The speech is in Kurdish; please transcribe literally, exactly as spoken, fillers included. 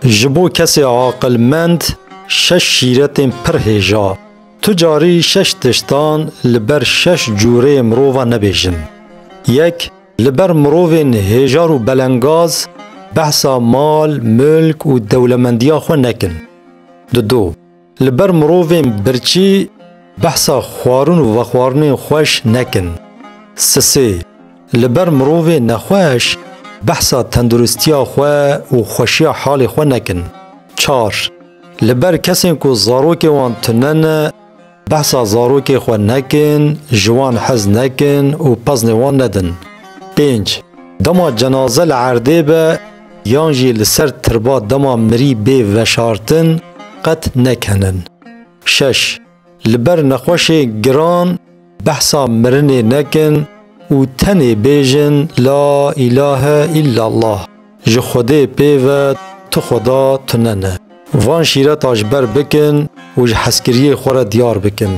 Ji bo kesê aqilmend şeş şîretên pir hêja. Tu carî şeş tiştan li ber şeş cûreyê mirova nebêjin. Yek, li ber mirovên hêjar û belengaz behsa mal, milk û dewlemendiya xwe nekin. Dido, li ber mirovên birçî behsa xwarin û vexwarinên xweş nekin. Sisê, li ber mirovê nexweş behsa tenduristiya xwe û xweşiya halê xwe nekin. Çar, li ber kesên ku zarokê wan tune ne, behsa zarokê xwe nekin, ji wan hez nekin û peznê wan nedin. Pênc, dema cenaze li erdê be yan jî li ser tirba dema mirî bê veşartin, qet nekenin. Şeş, li ber nexweşê giran behsa mirinê nekin û tenê bêjin La ilahe illallah. Ji Xwedê pê ve tu Xweda tune ne. Van şîreta ji ber bikin û ji hezkiriyê xwe re diyar bikin.